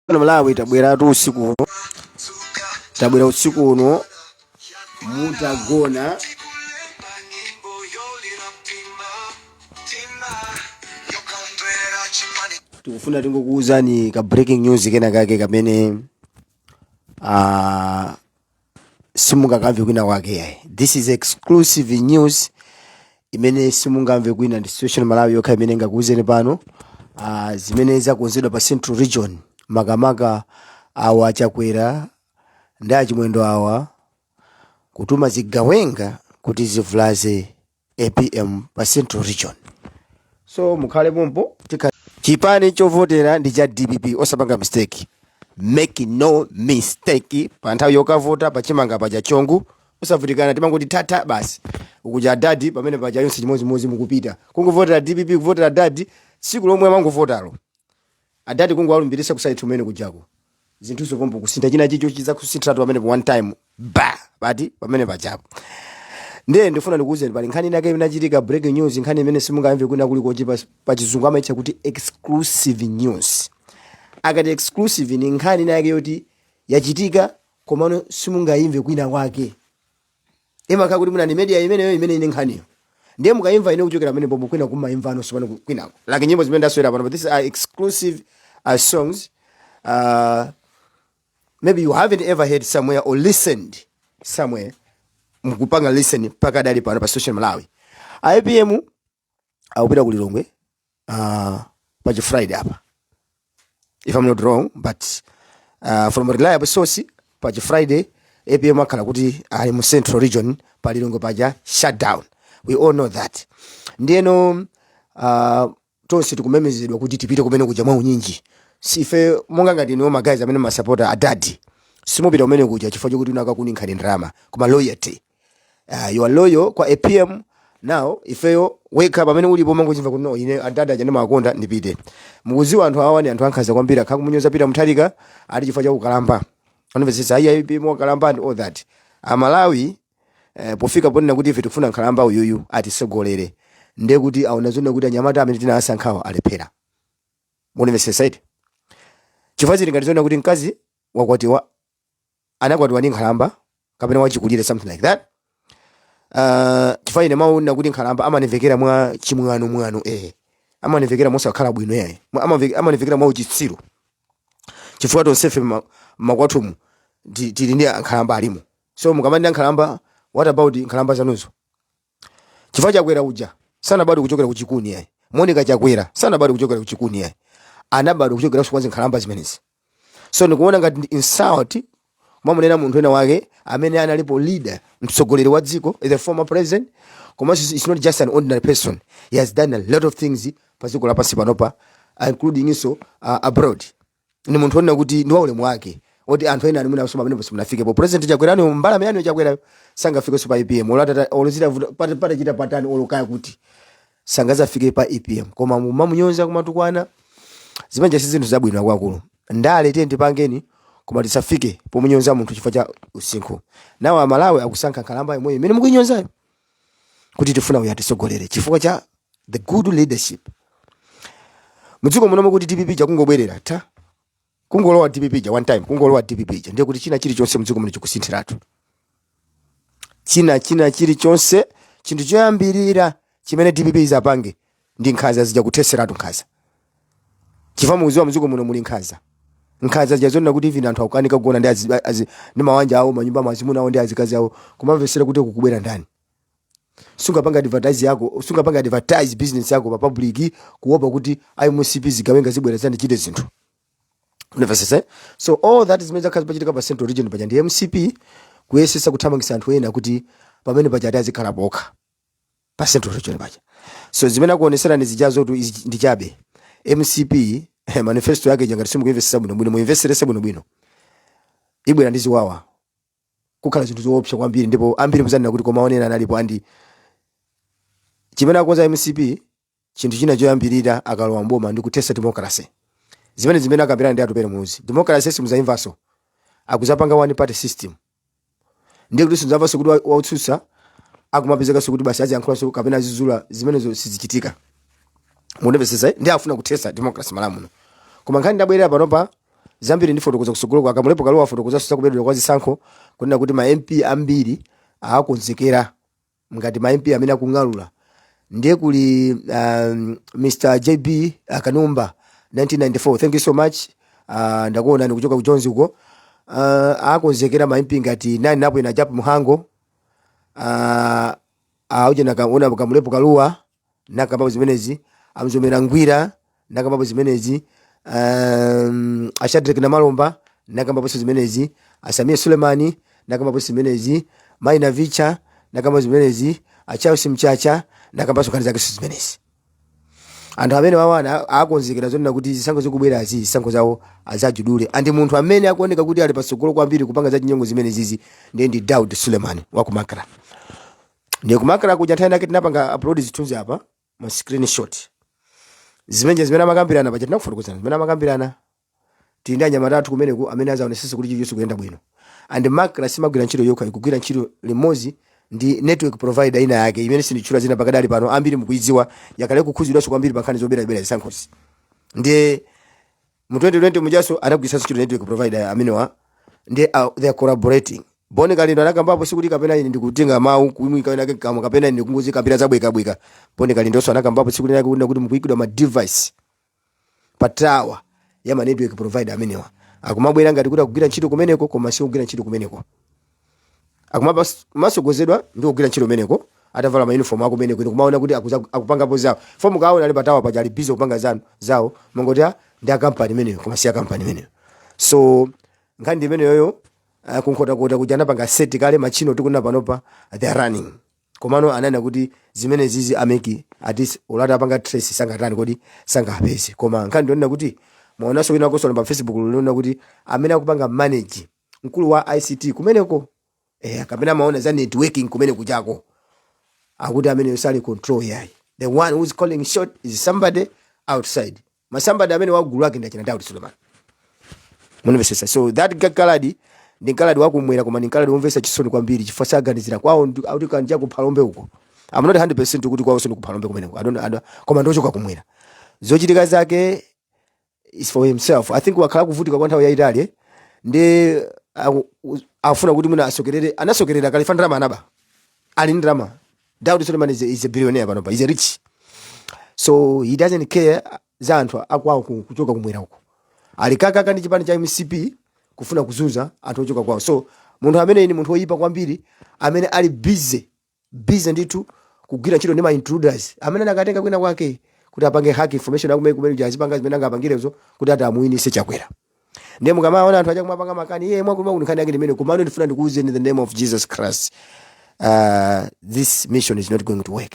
Malawi, tabweratu usiku uno, tabwera usiku uno mutagona. Tikufuna tingokuwuzani ka breaking news kena kake kamene simungakamve kwina kwake yayi. This is exclusive news imene simungamve kwina, ndi Situation Malawi yokha imene ingakuwuzeni pano zimene zakonzedwa pa Central Region, makamaka awa Chakwera ndi achimwendo awa kutuma zigawenga kuti zivulaze APM pa Central Region. So mukhale pompo. Chipani chovotera ndi cha DPP, osapanga mistake, make no mistake. Pa nthawi yokavota pachimanga paja chongu usavutikana, timangoti tata basi ukuja dadi pamene paja yonse chimodzimodzi mukupita kungovotera DPP, kuvotera dadi tsiku lomwe amangovotalo adadi kungowalumbirisa kusaithu kumene kujako zinthuzo pompo kusintha china chicho chizakusinthiratu pamene one time ba pati pamene pajapo. Ndiye ndifuna ndikuwuzeni pali nkhani inake inachitika, breaking news, nkhani imene simungamve kwina kulikonse. Pa Chizungu amaitcha kuti exclusive news. Akati exclusive ni nkhani inake yoti yachitika komano simungayimve kwina kwake, imakhala kuti muna ni media imeneyo imene ine nkhaniyo, ndiye mukayimva ine kuchokera pamene pompo kwina kumayimvano sipano kwinako, like nyimbo zimene ndaswera pano. But these are exclusive songs maybe you haven't ever heard somewhere or listened somewhere. Mukupanga listen pakadali pano pa Social Malawi. APM akupita ku Lilongwe pa Friday apa, if I'm not wrong, but from a reliable source, pa Friday APM akhala kuti ali mu Central Region pa Lilongwe paja, shutdown, we all know that. Ndiyeno tonse tikumemezedwa kuti tipite kumene kuja mwa unyinji. Sife monga ngati niwo magazi amene masapota adadi, simupita kumene kuja chifukwa chokuti unakakuninkhani ndalama, koma loyalty. You are loyal kwa APM. Now ifeyo wekha pamene ulipo mangochimva kuti no, ine adadi aja ndimakonda, ndipite. Mukuziwa anthu awa ni anthu ankhanza kwambiri, akhala kumunyoza Peter Mutharika ali chifukwa cha kukalamba, anamvetsetsa ayi APM wakalamba and all that. Amalawi pofika ponena kuti ife tikufuna nkhalamba uyuyu atisogolere, ndiye kuti aona zone kuti anyamata amene tinawasankhawa alephera. Munimvetsetsa iti? Chifukwa chili ngati zone kuti mkazi wakwatiwa, anakwatiwa ndi nkhalamba kapena wachikulire, something like that. Chifukwa ine maona kuti nkhalamba amanivekera mwa chimwano mwano, amanivekera mosakhala bwino, yayi, amanivekera mwa uchitsiru, chifukwa tonsefe makwathumu tili ndi nkhalamba alimo. So mukamandi nkhalamba, what about nkhalamba zanuzo? Chifukwa Chakwera uja sanabadwe kuchokera kuchikuni yayi. Monica Chakwera sanabadwe kuchokera kuchikuni yayi, anabadwa kuchokera kwanza nkhalamba zimenezi. So ndikuona ngati ndi insult mwamunena munthu ena wake amene analipo leader, mtsogoleri wa dziko, the former president. Komanso it's not just an ordinary person, he has done a lot of things pa dziko lapansi panopa, including inso abroad. Ni munthu onena kuti ndi waulemu wake oti anthu ena animuna asoma pamene simunafikepo. President Chakwera ni mbalame yanu Chakwera sangafike pa APM, olozita patachita patani, olokaya kuti sangazafike pa APM, koma mumamunyoza kumatukwana. Zimene si zinthu zabwino akuluakulu. Ndale tiye ndipangeni, koma tisafike pomunyoza munthu chifukwa cha usinkhu. Nawo Amalawi akusankha nkhalamba imwe imene mukuinyozayo kuti tifuna uyu atisogolere chifukwa cha the good leadership mudziko muno. Kuti DPP ja kungobwerera ta kungolowa DPP ja one time, kungolowa DPP ja, ndiye kuti china chilichonse mudziko muno chikusinthiratu. China chilichonse, chinthu choyambirira chimene DPP izapange ndi nkhanza zija, kutheseratu nkhanza, chifukwa mukuziwa mudziko muno muli nkhanza. Nkhanza zija zonena kuti even anthu akukanika kugona ndi mawanja awo manyumba, mazimuna awo ndi azikazi awo, kumamvesera kuti kukubwera ndani. Sungapanga advertise yako, sungapanga advertise business yako pa public, kuopa kuti ayi MCP zigawenga zibwera zandichite zinthu. Unamvesese? So all that zimene zakhala zipachitika pa Central Region paja ndi MCP kuyesesa kuthamangitsa anthu ena kuti pamene paja ati azikhala pokha pa Central Region paja. So zimene akuonesera ndi zijazo tu ndi chabe. MCP manifesto yake ija ngati simukuimvesesa bwinobwino, muimveserese bwinobwino, ibwera ndi ziwawa, kukhala zinthu zoopsa kwambiri, ndipo ambiri muzanena kuti koma onena analipo. Andi chimene akonza MCP, chinthu china choyambirira akalowa mboma ndi kuthesa democracy, zimene akambirana ndi Atupele Muluzi. Democracy simuzayimvanso, akuzapanga one party system. Ndiye kuti simuzamvanso kuti wakutsutsa akumapezekanso kuti basi aziyankhulanso kapena azizula, zimenezo sizichitika. Mundimvesesa? Ndi afuna kuthesa democracy Malawi muno. Koma nkhani ndabwerera panopa, Zambiri ndifotokoza kusogoloko. A Kamlepo Kalua afotokozanso zakubedwa kwa zisankho, kunena kuti ma MP ambiri akonzekera ngati ma MP amene akung'alula. Ndiye kuli Mr JB Kanumba 1994, thank you so much. Ndakuona ndikuchoka ku Jones uko. Akonzekera ma MP ngati nani napo ina Japo Muhango, auje nakaona Kamlepo Kalua nakambapo zimenezi, amzomera ngwira nakambapo zimenezi, a Shadrack Namalomba nakambaponso zimenezi, asamia Sulemani nakambapo zimenezi, Maina Vicha nakambapo zimenezi, a Charles Mchacha nakambaso nkhani zake zimenezi. Anthu amene wawana akonzekera zonena kuti zisankho zikubwerazi, zisankho zawo azajudule. And munthu amene akuoneka kuti ali patsogolo kwambiri kupanga za chinyengo zimenezizi ndiye ndi Daud Suleiman wa kuMACRA. Ndiye kuMACRA kuja nthawi yake tinapanga upload zithunzi apa, ma screenshot, zimene zimene amakambirana paja tinakufotokozana zimene amakambirana. Tili ndi anyamata athu kumeneku amene azaonesesa kuti chilichonse kuyenda bwino. And MACRA simagwira ntchito yokha, ikugwira ntchito limodzi ndi network provider ina yake imene sinditchula zina pakadali pano, ambiri mukuidziwa, yakale kukhuzidwanso kwambiri pa nkhani zoberabera zisankhozi. Ndiye mu 2020 mujaso anagwiritsanso ntchito network provider amenewa. Ndiye they are collaborating. Bon Kalindo anakambapo, sikuti kapena ine ndikutenga mawu kuimwika ina kamwa kapena ine ndikungozikambira zabwekabweka. Bon Kalindonso anakambapo tsiku linake kunena kuti mukuyikidwa ma device pa tower ya ma network provider amenewa, akumabwera ngati kuti akugwira ntchito kumeneko, koma si kugwira ntchito kumeneko, akumasogozedwa ndi kugwira ntchito kumeneko atavala ma uniform akumeneko. Ine kumaona kuti akupangapo zawo fo, mukaona ali pa tower paja ali busy kupanga zanu zawo, mongoti ah, ndi akampani imeneyo, koma si akampani imeneyo. So nkhani ndi imeneyoyo. Kunkhotakota kuja anapanga set kale machino tikunena panopa, they are running. Komano ananena kuti zimene zizi a MEC at ulati apanga trace sangatani kodi, sangapeze. Koma nkhani ndionena kuti mwaonanso wina wakosola pa Facebook linaona kuti amene akupanga manage mkulu wa ICT kumeneko, kapena amaona za networking kumene kuchako, akuti amene sali control yayi, the one who's calling shot is somebody outside. Ma somebody amene wagulu lake ndi achina Daud Suleiman, munimvesesa? So that kaladi ndi nkaladi wakumwera, koma ndi nkaladi womvetsa chisoni kwambiri chifukwa saganizira kwawo akuti kanja kuphalombe uko. I'm not 100% kuti kwawo sindi kuphalombe kumeneko. I don't, koma ndochoka kumwera. Zochitika zake is for himself. I think wakhala kuvutika kwa nthawi yayitali, eh? Ndi afuna kuti mwina asokerere, anasokerera kalifa ndalama, anaba, ali ndi ndalama. Daud Suleiman is a billionaire panopa, is a rich, so he doesn't care za anthu akwawo kuchoka kumwera uko. Ali kakaka ndi chipani cha MCP kufuna kuzunza anthu ochoka kwawo. So munthu amene ni munthu woyipa kwambiri amene ali busy busy ndithu kugwira ntchito ndi ma intruders amene anakatenga kwina kwake kuti apange hack information akumene kumene kuja, azipanga zimene angapangirezo kuti ati amuwinise Chakwera. Ndiye mukamaona anthu aja kumapanga makani iye mwakuluma kuti nkhani yake ndimene. Komano ndifuna ndikuwuzeni in the name of Jesus Christ, this mission is not going to work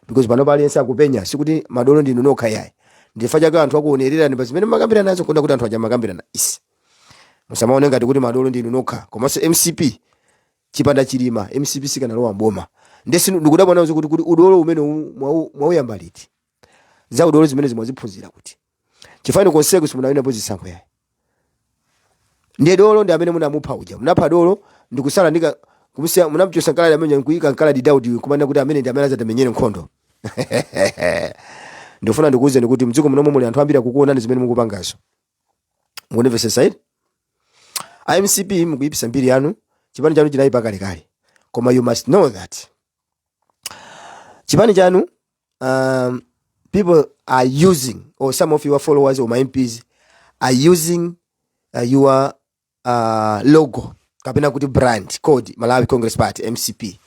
because pano paliyense akupenya, sikuti madolo ndinu nokha yayi. Ndifa chake anthu akuonererani pa zimene makambirana nazo, konda kuti anthu aja makambirana isi. Musamaone ngati kuti madolo ndinu nokha. Komanso MCP chipanda Chilima, MCP sikanalowa mboma. Ndesi ndikudabwa nazo kuti udolo umene mwauyamba liti? Za udolo zimene zimwaziphunzira kuti chifani konseko simunawinapo zisankho yayi. Ndiye dolo ndi amene munamupha uja, munapha dolo ndikusala ndika kumusiya, munamchosa nkaladi amene nkuyika nkaladi Daudi, kumanena kuti amene ndi amene azatamenyere nkhondo. Ndifuna ndikuwuzeni kuti mdziko munomo muli anthu ambiri akukuonani zimene mukupangazo. Mukundimvetsetsa iti? IMCP mukuyipisa mbiri yanu, chipani chanu chinayipa kalekale. Koma you must know that chipani chanu, people are using, or some of your followers or my MPs are using your logo kapena kuti brand called Malawi Congress Party, MCP.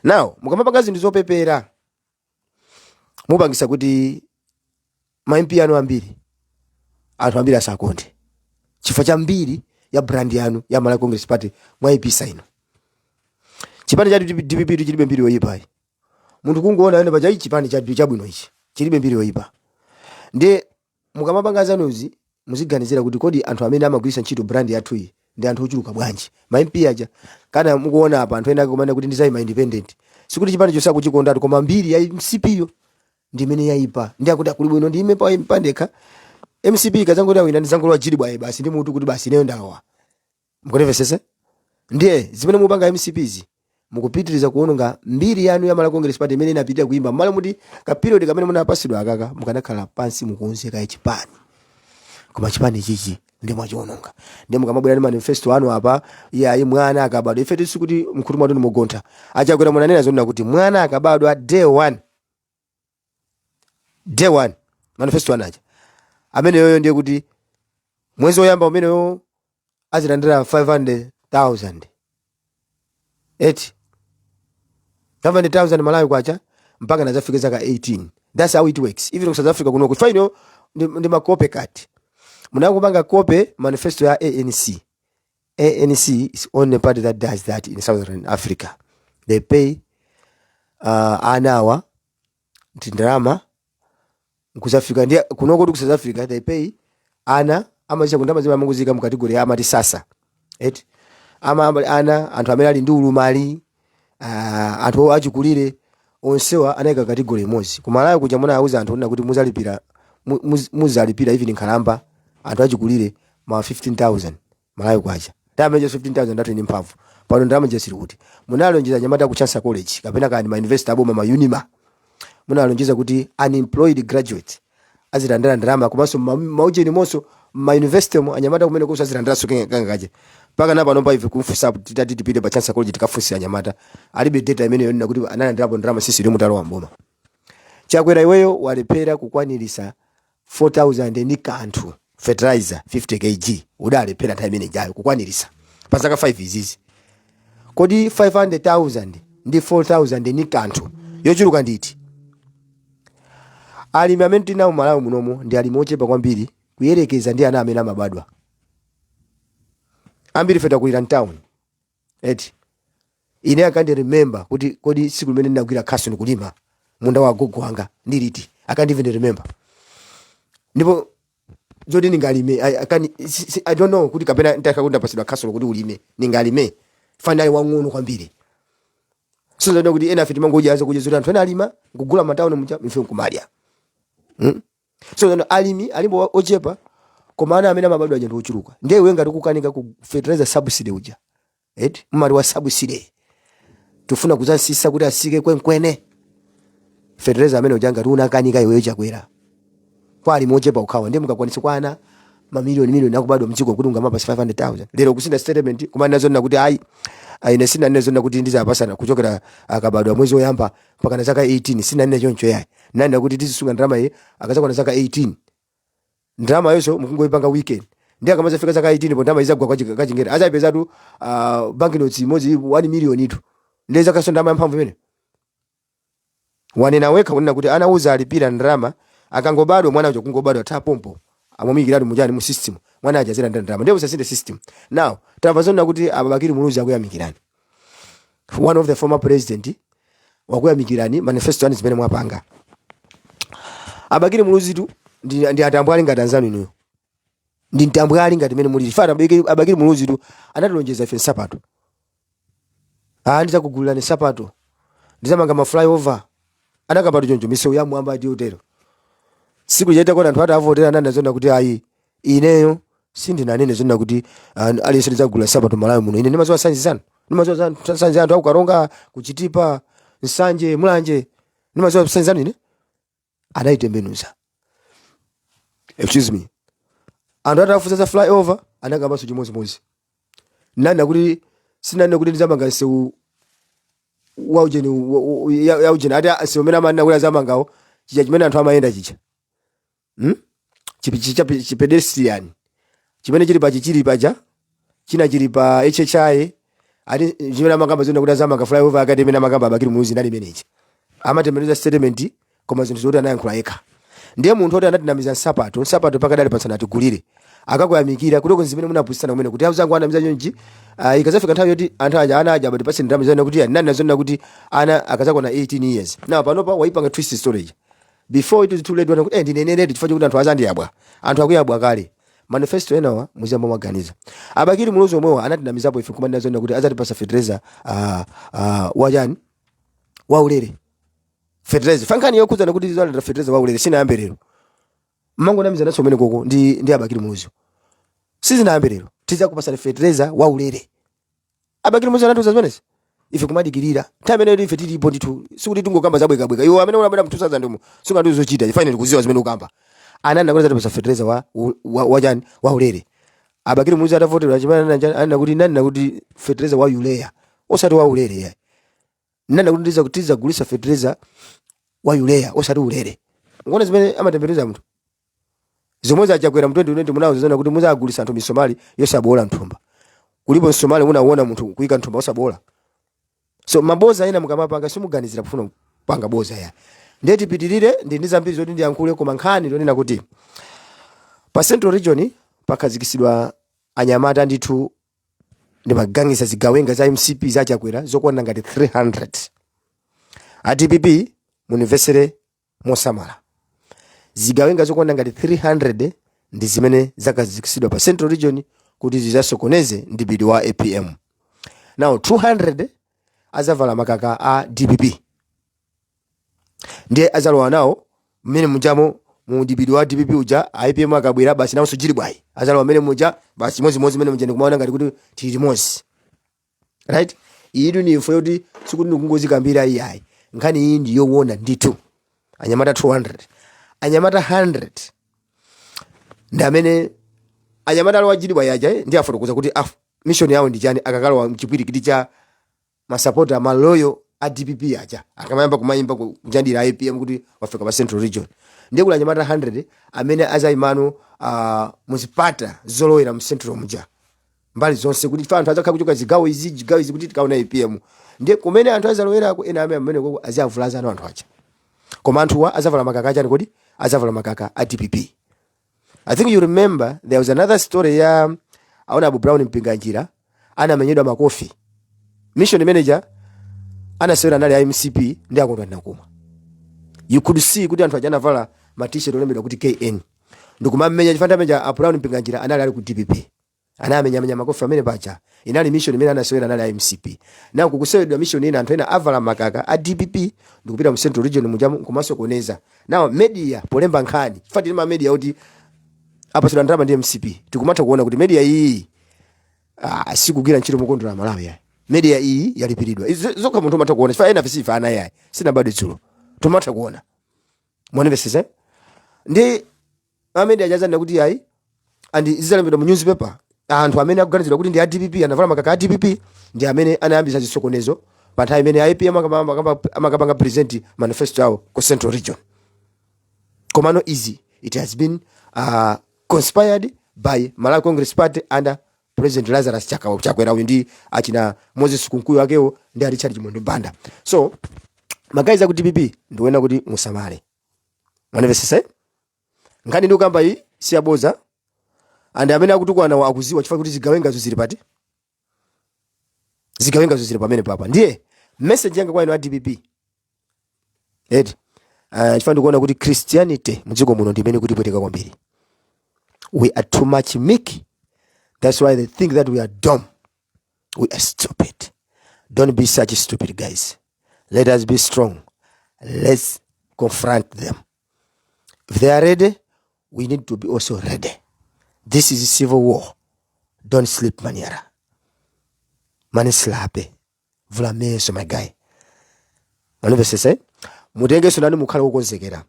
Now mukamapanga zinthu zopepera, mupangisa kuti ma MP anu ambiri, anthu ambiri asakonde chifukwa cha mbiri ya brand yanu ya Malawi Congress Party mwayipisa ino. Chipani cha DPP chilibe mbiri yoyipayi. Munthu kungoona ene paja, chipani cha chabwino ichi, chilibe mbiri yoyipa. Ndiye mukamapanga zanuzi muziganizira kuti kodi anthu amene amagwiritsa ntchito brand yathu iyi ndi anthu ochuluka bwanji? Ma MP aja kana mukuona apa, anthu ena akumana kuti ndizayima independent, sikuti chipani chosakuchikondatu, koma mbiri ya MCP yo ndi imene yayipa. Ndi akuti akuli bwino ndime pa pandekha, MCP kazangoti awina ndizangolowa jili bwaye basi, ndi mutu kuti basi ineyo ndalowa. Mukutimvesese? Ndiye zimene mupanga MCPs, mukupitiriza kuononga mbiri yanu ya Malawi Congress Party imene inapitirira kuimba. Mmalo muti ka period kamene munapasidwa akaka mukanakhala pansi mukuonzeka chipani, koma chipani chichi Ndi mwachiononga. Ndi mukamabwera ndi manifesto anu apa, iyayi, mwana akabadwa, ife tisikuti mkhutu mwatu ndimugontha. Achakwera, munanena zonena kuti mwana akabadwa day one, day one, manifesto anaja ameneyoyo, ndiye kuti mwezi woyamba umeneyo azilandira 500,000, eti 500,000 Malawi kwacha mpaka nazafika zaka 18. That's how it works even ku South Africa kunoko. Fine, ndi ma copycat, munakupanga copy manifesto ya ANC. ANC is only party that does that in Southern Africa. They pay anawa ndalama nkusafika. Ndi kunoko ku South Africa they pay ana, amazicha kundama zima amangozika mu category ya amati SASSA, eti ama ana, anthu amene ali ndi ulumali, anthu achikulire, onsewa anayika category imodzi. Kumalawi kuja munawuza anthu kunena kuti muzalipira, muzalipira even nkhalamba, anthu achikulire, ma 15,000 Malawi kwacha. Ndalama 15,000 ndatu ni mphamvu pano. Ndalama jesiri kuti munalonjeza anyamata ku Chancellor College kapena kani ma university aboma, ma UNIMA, munalonjeza kuti unemployed graduate azilandira ndalama, komanso maujeni monso ma university mo anyamata kumene koso azilandiranso kangakache. Mpaka na pano pa ife kumfunsa, titati tipite pa Chancellor College tikafunse anyamata, alibe data imene yonena kuti analandirapo ndalama sisi lomwe talowa mboma. Chakwera, iweyo walephera kukwanirisa 4000 ndi kanthu fertilizer 50 kg, udalephera nthawi imene ijayo kukwanirisa pa zaka 5 izizi. Kodi 500,000 ndi 4000 ni kanthu yochuluka nditi? Alimi amene tinawo Malawi munomo ndi alimi ochepa kwambiri kuyerekeza ndi ana amene amabadwa. Ambiri ife takulira mtown, eti? Ine I can't remember kuti kodi tsiku limene ndinagwira khasu ndikulima munda wa gogo wanga ndiliti. I can't even remember. Ndipo zoti ningalime, I don't know kuti kapena nditaka kuti ndapasidwa khasu kuti ulime ningalime, fanali wang'ono kwambiri. So zoti kuti ena afe timangodya zakudya zoti anthu ena alima nkugula matawuni muja, ife nkumadya, So zano alimi alipo ochepa, koma ana amene amabadwa aja ndi ochuluka. Ndiye iwe ngati kukanika ku fertilizer subsidy uja, eti mmati wa subsidy, tifuna kuzansisa kuti asike kwenkwene fertilizer amene uja, ngati unakanika iweyo Chakwera kwa alimi ochepa ukhawa, ndiye mukakwanitsa kwa ana mamiliyoni miliyoni akubadwa mdziko kuti ungamapasa 500,000, lero kusinda statement kumene zonna kuti ayi, ine sinanene zonna kuti ndizapasana kuchokera akabadwa mwezi woyamba mpaka na zaka 18. Sinanene choncho yayi. Nanena kuti tizisunga ndalama iyi akazakwana zaka 18. Ndalama yonso mukungoipanga weekend, ndi akamazafika zaka 18 po ndalama izagwa kachingera, azayipezatu bank notes imodzi 1 million itu. Ndiye zakaso ndalama yamphamvu imene wanena wekha kunena kuti anauza alipira ndalama akangobadwa mwana uja, kungobadwa tapompo amamuyikiratu mujani mu system, mwana aja azira ndalama. Ndiye usasinde system. Now tamva zonena kuti aba Bakili Muluzi akuyamikirani, one of the former president wakuyamikirani manifesto anu zimene mwapanga. Abakili Muluzitu ndi atambwali ngati anzanu inuyo, ndi mtambwali ngati mene mulili. Fana Abakili Muluzitu anatilonjeza ife nsapato. Ah, ndizakugulirani nsapato, ndizamanga ma flyover, anakapatu choncho, misewu ya mwamba ati utero. Siku chaita kona anthu atavotera, ananena zona kuti ayi, ineyo sindinanene zona kuti aliyense ndizagula nsapato Malawi muno. Ine ndimaziwa size zanu, ndimaziwa size anthu akukaronga, kuchitipa, Nsanje, Mulanje, ndimaziwa size zanu ine. Anayitembenuza, excuse me, anthu atafusa za flyover anakambanso chimodzimodzi, nani kuti sinanene kuti ndizamanga msewu waujeni yaujeni, ati msewu umene amanena kuti azamangawo, chija chimene anthu amayenda chicha, Chi pedestrian chimene chili pa chichili paja, china chili pa HHI, ati chimene amakamba zona kuti azamanga flyover, akati imene amakamba Abakili Muluzi nali imenechi. Amatembenuza statement, koma zinthu zoti anayankhula yekha. Ndiye munthu oti anatinamiza nsapato, nsapato pakadali pansana atigulire, akakuyamikira kuti zimene munapusitsana kumene kuti auzangu anamiza chonchi. Ikazafika nthawi yoti anthu aja, ana aja abatipatse ndalama zana kuti nani nazona kuti ana akazakwana 18 years. Now panopa waipanga twist story before it is too late kuti ndinenere chifukwa chokuti anthu azandiyabwa. Anthu akuyabwa kale. Manifesto enawa muziyamba mwaganiza. Abakili Muluzi omwewa anatinamizapo ife kumene nazona kuti azatipasa fertilizer wachani, waulere fertilizer. Fankhani yokhudzana kuti tizalandira fertilizer waulere sinayambe lero. Mmangonamiza naso umene koko ndi Abakili Muluzi, sizinayambe lero. Tizakupasani fertilizer waulere, Abakili Muluzi anatiuza zimenezi, ife kumadikirira nthawi imeneyo. Ife tilipo ndithu, sikuti tingokamba zabwekabweka. Iwo amene unabwera mtusaza ndimo sungandizochita, ife tikuziwa zimene ukamba. Anani nakuti azatipasa fertilizer wa wachani, waulere. A Bakili Muluzi atavoteredwa chimene anena kuti nanena kuti fertilizer wa urea, osati wa ulere yayi. Nanena kuti ndiza tizagulisa fertilizer wa urea, osati ulere. Ngone zimene amatembenuza munthu zomwe zachakwera mu 2020, munawo zona kuti muzagulisa anthu misomali yosabola nthumba. Kulipo msomali munauona munthu kuyika nthumba osabola? So maboza ena mukamapanga simuganizira kufuna kupanga boza ya. Ndiye tipitirire ndi zambiri zoti ndiyankhule, koma nkhani ndonena kuti pa Central Region pakhazikisidwa anyamata ndithu ndi magangisa, zigawenga za MCP zachakwera zokwana ngati 300. A DPP, munimvesere mosamala. Zigawenga zokwana ngati 300 ndi zimene zakhazikisidwa pa Central Region kuti zizasokoneze ndipidi wa APM. Now 200 azavala makaka a DPP, ndiye azalowa nawo mmene mujamo mu dipidi wa DPP uja. APM akabwera, basi, nawonso jili bwayi, azalowa mmene muja basi, chimodzimodzi mmene muja, ndikumaona ngati kuti tili limodzi, right? Iyi ni info yoti sikuti ndikungozikambira iyayi. Nkhani iyi ndi yowona ndithu. Anyamata 200, anyamata 100 ndi amene anyamata alowa jili bwayi aja, ndi afotokoza kuti mission yawo ndi chani akakalowa mchipwirikiti cha masapota maloyo a DPP aja, akamayamba kumayimba kunyadira APM kuti wafika pa Central Region. Ndiye kuli anyamata 100 amene azayimano muzipata zolowera mu Central muja, mbali zonse, kuti fa anthu azakhala kuchoka zigawo izi, zigawo izi, kuti tikaona APM. Ndiye kumene anthu azalowerako, ena amene amene koko aziyavulaza ano anthu aja, koma anthuwa azavala makaka achani kodi? Azavala makaka a DPP. I think you remember there was another story ya Honorable Brown Mpinganjira, anamenyedwa makofi. Mission manager anasewera anali a MCP ndi akondwa Nakuma. You could see kuti anthu aja anavala ma T-shirt olembedwa kuti KN ndikumamenya chifukwa amenya a Brown Mpinganjira anali ali ku DPP, anamenyamenya makofi amene paja. Inali mission imene anasewera anali a MCP. Na kukusewedwa mission ina, anthu ena avala makaka a DPP ndikupita mu Central Region mujamu nkumasokoneza. Now media polemba nkhani, chifukwa tili ma media kuti apasidwa ndalama ndi MCP, tikumatha kuona kuti media iyi, ah, sikugwira ntchito mokondwera Malawi yayi. Media iyi yalipiridwa. Izi zokha munthu umatha kuona, chifukwa ena fisifa ana yayi sinabadwe dzulo, tumatha kuona. Mwanimvesese? Ndi a media achazanena kuti ayi, and zizalembedwa mu newspaper, anthu amene akuganizidwa kuti ndi a DPP, anavala makaka a DPP, ndi amene anayambisa zisokonezo pa nthawi imene APM amakapanga present manifesto yawo ku Central Region. Komano izi, it has been conspired by Malawi Congress Party under President Lazarus Chakwera uyu ndi achina Moses Kunkuyu akewo ndi a Richard Chimwendo Banda. So ma guys aku DPP, ndikuona kuti musamale. Mwanimvesese? Nkhani ndikukamba iyi siyaboza, and amene akutukwana akuziwa, chifukwa kuti zigawengazo zili pati? Zigawengazo zili pamene papa. Ndiye message yanga kwa inu a DPP eti, chifukwa ndikuona kuti Christianity mdziko muno ndimene kutipweteka kwambiri. We are too much meek, that's why they think that we are dumb, we are stupid. Don't be such stupid guys. Let us be strong. Let's confront them. If they are ready, we need to be also ready. This is a civil war. Don't sleep, maniara manislape vula meso, my guy. Manimvesese? Mutengeso nani, mukhale wokonzekera.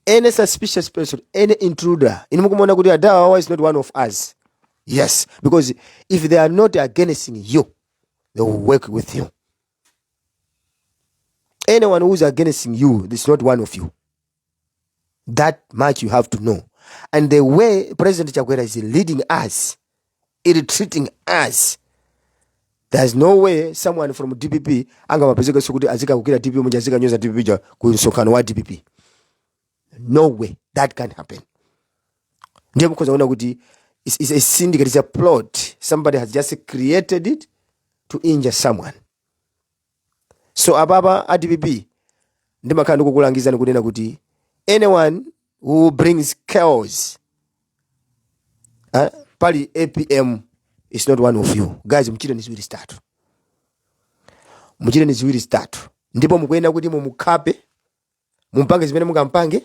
Any suspicious person, any intruder inu mukumaona kuti adawa is not one of us, yes, because if they are not against you, they will work with you. Anyone who is against you is not one of you. That much you have to know. And the way President Chakwera is leading us, ill-treating us, there's no way someone from DPP angamapezeka kuti azikakukira DPP muja, azikanyoza DPP ja ku msonkhano wa DPP. No way that can happen. Ndiye mukhoza kuona kuti it's a syndicate, it's a plot. Somebody has just created it to injure someone. So apapa a DPP, ndimakhala ndikukulangizani kunena kuti anyone who brings chaos, pali APM is not one of you. Guys, muchite ni ziwiri zitatu, muchite ni ziwiri zitatu, ndipo mukuyenera kuti mumukhape, mumpange zimene mungampange.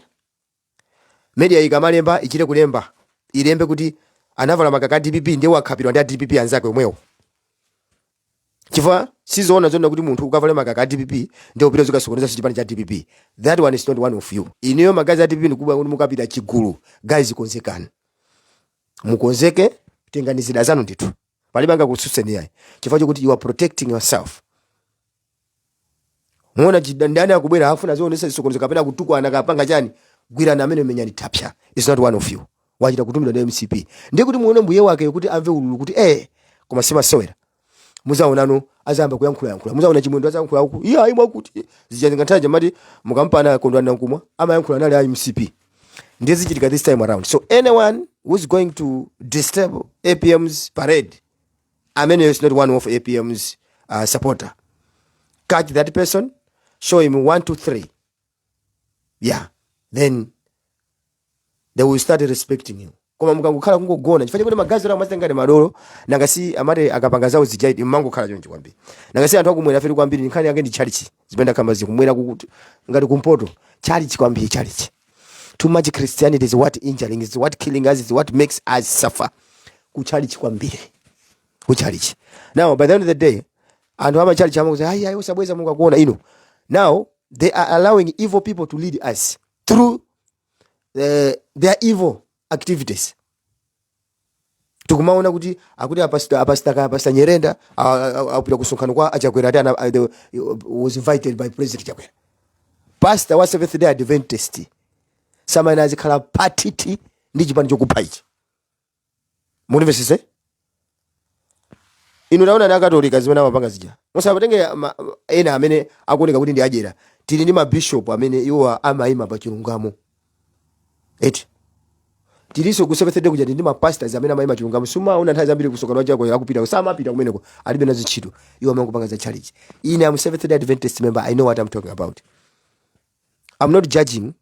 Media ikamalemba, ichite kulemba, ilembe kuti anavala makaka a DPP, ndiye wakhapidwa ndi a DPP anzake omwewo, chifukwa sizoona zonena kuti munthu ukavale makaka a DPP ndiye upita zikasokoneza chipani cha DPP. That one is not one of you. Inuyo ma guys a DPP, ndikuba kuti mukapita chigulu, guys, konzekani, mukonzeke. Tengani zida zanu ndithu, palibe angakutsutseni yayi, chifukwa chokuti you are protecting yourself. Muona ndani akubwera afuna zionesa zisokonezo kapena kutukwana kapanga chani, gwirani amene, menyani tapsa. Is not one of you, wachita kutumidwa ndi MCP. Ndiye kuti muone mbuye wake kuti amve ululu kuti koma simasewera. Muzaonano azayamba kuyankhula yankhula, muzaona Chimwendo azayankhula uku, iye ayi, mwakuti zija zingathaja mati mukampana Kondwani Nankhumwa amayankhula nali a MCP. Ndiye zichitika this time around. So anyone who's going to disturb APM's parade, amene is not one of APM's supporter, catch that person, show him one two three, yeah, then they will start respecting you. Koma mukangokhala kungogona chifukwa chakuti magazi ora amazita ngati madolo, nanga si amati akapanga zawo zijaiti mmangokhala chonchi kwambiri. Nanga si anthu akumwera fetu kwambiri, nkhani yake ndi chalichi zimene kamba zikumwera kukuti ngati kumpoto chalichi kwambiri, chalichi too much. Christianity is what injuring, is what killing us, is what makes us suffer. Kuchalichi kwambiri, kuchalichi. Now by the end of the day anthu amachalichi amakuti ayi ayi, usabweza, Mungu akuona ino. Now they are allowing evil people to lead us through their evil activities. Tikumaona kuti akuti apasita Nyerenda apita kusonkhano kwa aChakwera, ati was invited by President Chakwera. Pastor wa Seventh Day Adventist samene azikhala patiti ndi chipani chokupha ichi, munimvesese inu. Taona ni Akatolika zimene amapanga zija. Musapatenge ena amene akuoneka kuti ndi adyera. Tili ndi mabishopu amene iwo amayima pa chilungamo eti. Tilinso ku Seventh Day kuja, ndi ma pastors amene amayima chilungamo. Sumaona nthawi zambiri kusonkhano Chakwera akupita, samapita kumeneko, alibe nazo ntchito. Iwo amangopanga za church. Ine am Seventh Day Adventist member, I know what I'm talking about. I'm not judging,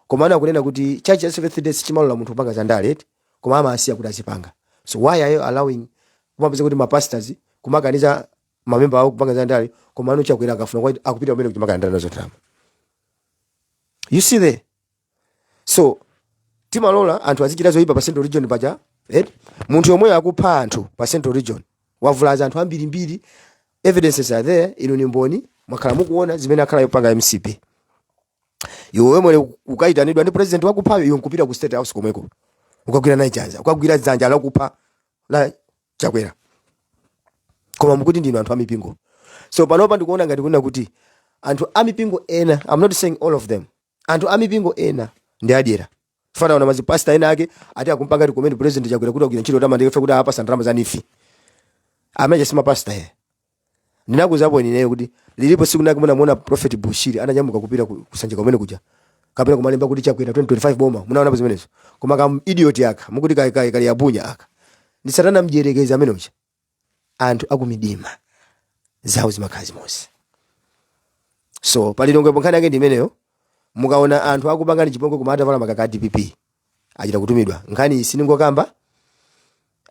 koma ana akunena kuti church ya Seventh Day sichimalola munthu kupanga za ndale eti, koma amasiya kuti azipanga. So why are you allowing kumapeza kuti ma pastors kumakaniza mamemba awo kupanga za ndale, koma anu Chakwera akafuna akupita kumene kuchimakana ndale nazo ndalama? You see there? So timalola anthu azichita zoyipa pa Central Region paja, eh? Munthu yomweyo akupha anthu pa Central Region, wavulaza anthu ambirimbiri, evidences are there. Inu ni mboni, mwakhala mukuona zimene akhala yopanga MCP. Iwe mwene ukayitanidwa ndi president wakuphayo, iwe nkupita ku State House komweko, ukagwira naye chanza, ukagwira dzanja lakupha la Chakwera, koma mukuti ndinu anthu amipingo. So panopa ndikuona ngati kunena kuti anthu amipingo ena, I'm not saying all of them, anthu amipingo ena ndi adyera. Fana ona mazipasta ena ake ati akumpanga recommend President Chakwera kuti agwira ntchito tamandike, kuti apasa ndalama za NEEF. Amene si mapasta ye. Ndinakuzapo ineyo kuti lilipo siku nake munamuona Prophet Bushiri ananyamuka kupita kusanjika kumene kuja kapena kumalemba kuti Chakwera 2025 boma. Munaonapo zimenezo? Koma kam idiot aka mukuti kai kai kali abunya aka ndi satana mdierekezi amene uja. Anthu akumidima zawo zimakhala zimodzi. So palilongwepo nkhani yake ndi imeneyo. Mukaona anthu akupangani chipongwe koma atavala makaka a DPP, achita kutumidwa. Nkhani iyi siningokamba,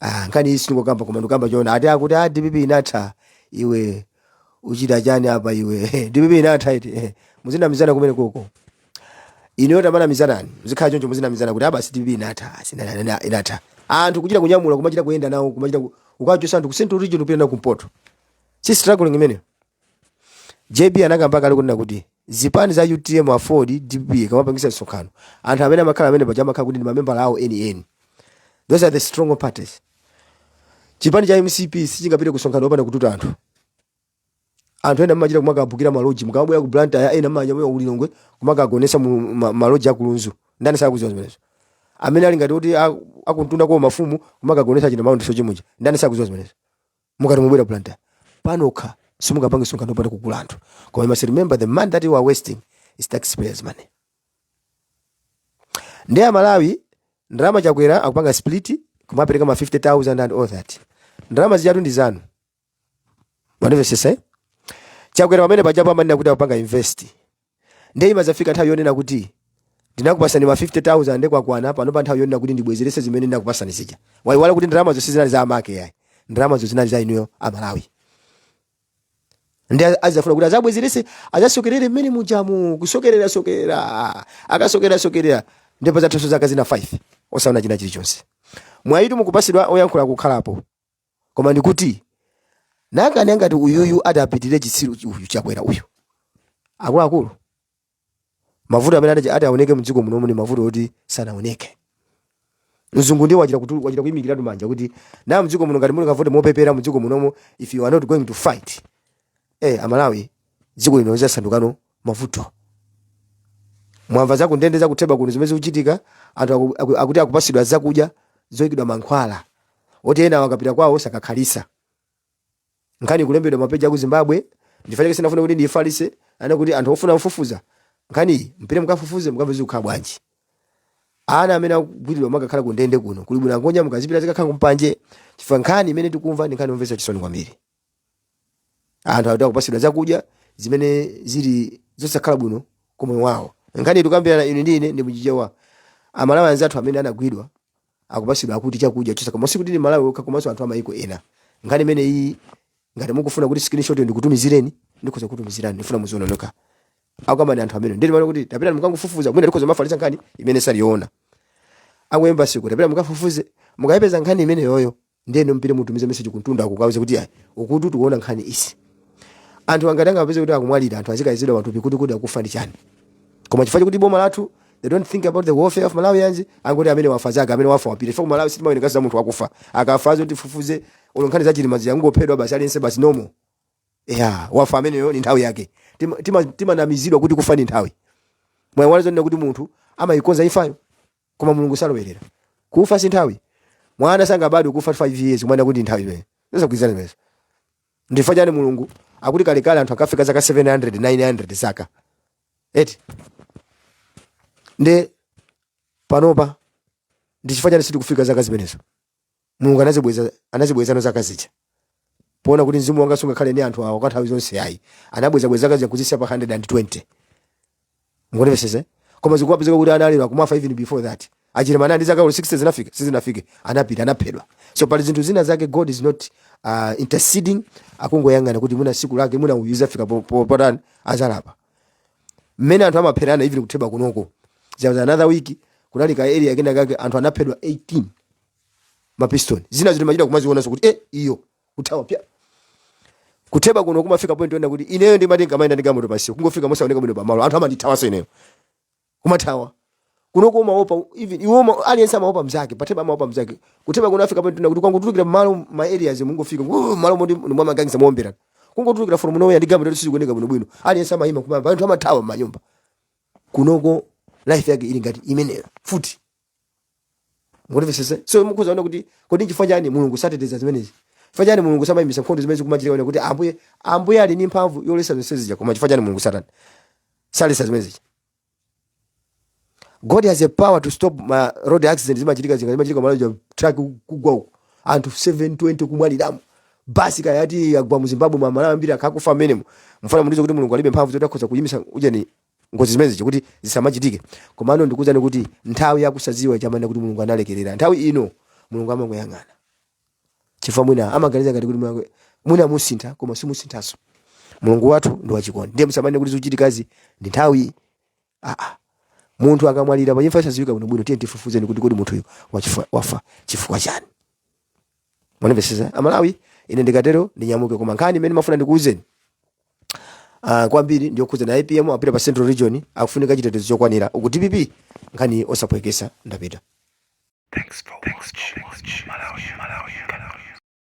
ah, nkhani iyi siningokamba, koma ndikamba chona. Ati akuti a DPP inatha, iwe uchita chani apa iwe? DPP inatha iti? Muzinamizana kumene koko. Ineyo tamanamizanani, muzikhala choncho, muzinamizana kuti abasi DPP inatha, asi inatha. Anthu kuchita kunyamula, kumachita kuyenda nawo, kumachita ukachosa anthu ku Central Region kupita nawo kumpoto, si struggling imeneyo? JB anakamba kale kunena kuti zipani za UTM, AFORD, DPP kamapangisa msonkhano, anthu amene amakhala amene paja amakhala kuti ndi mamembala awo eni. Those are the strong parties. Chipani cha MCP sichingapite kusonkhano opanda kututa anthu. Anthu ena mmachita kumakabukira maloji mukamabwera ku Blantyre, ena mmanyamula ku Lilongwe kumakagonesa mu maloji akulunzu. Ndani sakuziwa zimenezo? Amene ali ngati kuti akuntunda kwa mafumu kumakagonesa china maundi sochimuja, ndani sakuziwa zimenezo? Mukati mubwera Blantyre panokha simungapange msonkhano opanda kugula anthu. Koma you must remember, the money that you are wasting is taxpayers' money. Ndi Amalawi ndalama Chakwera akupanga split, kumapereka ma 50,000 and all that. Ndalama zijatu ndi zanu, manimvesesa, eh? Chakwera pamene pajapo amanena kuti akupanga invest. Ndiye imazafika nthawi yonena kuti ndinakupasani ma 50,000 ndekakwana pano, pa nthawi yonena kuti ndibwezerese zimene ndinakupasani zija. Waiwala kuti ndalama zonse zinali za amake yayi, ndalama zonse zinali za inuyo Amalawi. Ndi azafuna kuti azabwezerese, azasokerere mmene mujamu, kusokerera sokerera, akasokerera sokerera, ndipo zathuso zaka zina 5 osaona china chilichonse. Mwayitu mukupasidwa oyankhula kukhalapo, koma ndikuti nakani angati uyuyu adapitirire chitsiru uyu Chakwera uyu, akuluakulu, mavuto amene ati aoneke mdziko munomu ni mavuto oti sanaoneke. Mzungu ndiye wachita wachita kuyimikiratu manja kuti na mdziko muno ngati muli kavote mopepera mdziko munomo, if you are not going to fight, Amalawi, dziko lino lizasandukano mavuto. Mwamva za kundende za kutheba kuno zimene zikuchitika. Anthu akuti akupasidwa zakudya zoyikidwa mankhwala oti ena akapita kwawo sakakhalisa. Nkhani kulembedwa mapeji aku Zimbabwe. Ndifanye sinafuna kuti ndiyifalitse ana kuti anthu ofuna kufufuza nkhani mpite mukafufuze, mukamve zikukhala bwanji. Ana amene akugwiridwa makakhala ku ndende kuno kuli bwino angonya mukazipita zikakhala kumpanje, chifukwa nkhani imene tikumva ndi nkhani yomvetsa chisoni kwambiri. Anthu akuti akupasidwa zakudya zimene zili zosakhala bwino kumoyo wawo. Nkhani tikambirana inu ndi ine ndi muchichewa. Amalawi anzathu amene anagwidwa akupasidwa akuti chakudya chosaka mosi kuti ndi Malawi okha komanso anthu amayiko ena. Nkhani imene iyi, ngati mukufuna kuti screenshot ndikutumizireni, ndikhoza kutumizirani. Ndifuna muziona nokha akamani anthu amene ndili pano kuti tapita mukangofufuza. Mwina ndikhoza mafalitsa nkhani imene saliyoona aku embassy kuti tapita mukafufuze, mukayipeza nkhani imene yoyo, ndiye mpite mutumize message kuntunda akukauze kuti ayi, ukuti tikuona nkhani isi. Anthu angati angapeze kuti akumwalira, anthu azikayizidwa matupi kuti akufa ndi chani? Koma chifukwa chakuti boma lathu, they don't think about the welfare of Malawians, angoti amene wafa zake, amene wafa wapita. Chifukwa ku Malawi sitimaoneka za munthu wakufa akafa zoti tifufuze. Ulo nkhani za Chilima ziyangophedwa basi, aliyense basi normal ya wafa ameneyo ni nthawi yake. Timanamizidwa kuti kufa ni nthawi. Mwayiwala zonena kuti munthu amayikonza imfayo, koma Mulungu salowerera. Kufa si nthawi. Mwana sangabadwe kufa 5 years kumana kuti nthawi imene zosagwirizana zimenezo. Ndifukwa chani Mulungu akuti kalekale anthu akafika zaka 700, 900 zaka eti? Nde panopa ndi chifukwa chani sitikufika zaka zimenezo? Mulungu anazibweza, anazibwezano zaka zija poona kuti mzimu wanga sungakhale ndi anthu awa kwa nthawi zonse ayi. Anabwezabweza zaka zija kuzisiya pa 120. Ngondipesese, koma zikuwapezeka kuti ana alero akumafa even before that. Achilima ndi zaka 60 zinafika, sizinafike, anapita, anaphedwa. So pali zinthu zina zake God is not interceding, akungoyang'ana kuti mwina siku lake, mwina uyu izafika potani, azalapa. Mmene anthu amapherana even kutheba kunoko, there was another week kunali ka area kena kake anthu anaphedwa 18 mapistoni. Zina ziti machita kumazionanso kuti iyo kuthawa pya. Kutheba kuno kumafika point yona kuti ineyo ndimati nkamayenda ndi galimoto pansi kungofika mosaoneka bwino pamalo, anthu amandithawanso ineyo kumathawa. Kunoko umaopa even iwo, aliyense amaopa mzake patheba, amaopa mzake. Kutheba kuno afika point yona kuti kwangotulukira malo ma areas mungofika malo moti mwamagangisa muombera, kungotulukira from nowhere ndi galimoto sizikuoneka bwino bwino, aliyense amayima kumamba, anthu amathawa m'manyumba. Kunoko life yake ili ngati imeneyo futi. Ngondimvesese. So mukhoza kuona kuti kodi nchifukwa chani Mulungu sateteza zimenezi? Chifukwa chani Mulungu samayimisa nkhondo zimene zikumachitika? Kuti Ambuye ali ndi mphamvu yolesa zonse zija, koma chifukwa chani Mulungu satani salesa zimene zija? God has a power to stop ma road accident zimachitika, zinga zimachitika malo truck kugwa uko, anthu 720 kumwaliramo basi. Kaya ati agwa mu Zimbabwe, mwa Malawi ambiri akakufa amenemo. Mfana mundizo kuti Mulungu alibe mphamvu zoti akhoza kuyimisa ujeni ngozi zimenezi kuti zisamachitike? Komano ndikuwuzani kuti nthawi yakusadziwa chamana kuti Mulungu analekerera. Nthawi ino Mulungu amangoyang'ana chifukwa mwina amaganiza ngati kuti mwina musintha, koma simusinthanso. Mulungu wathu ndi wachikondi, ndiye musamane kuti zikuchitikazi ndi nthawi. Aa, munthu akamwalira pa imfa isadziwika bwinobwino, tiye tifufuzeni kuti kodi munthuyu wafa chifukwa chani? Mwanimvesesa Amalawi? Ine ndikatero ndinyamuke, koma nkhani imene mafuna ndikuwuzeni kwambiri ndiyokhuza na APM apita pa Central Region, akufunika chitetezo chokwanira uku DPP. Nkhani osapwekesa. Ndapita. Thanks for watching. Malawi, Malawi, Malawi.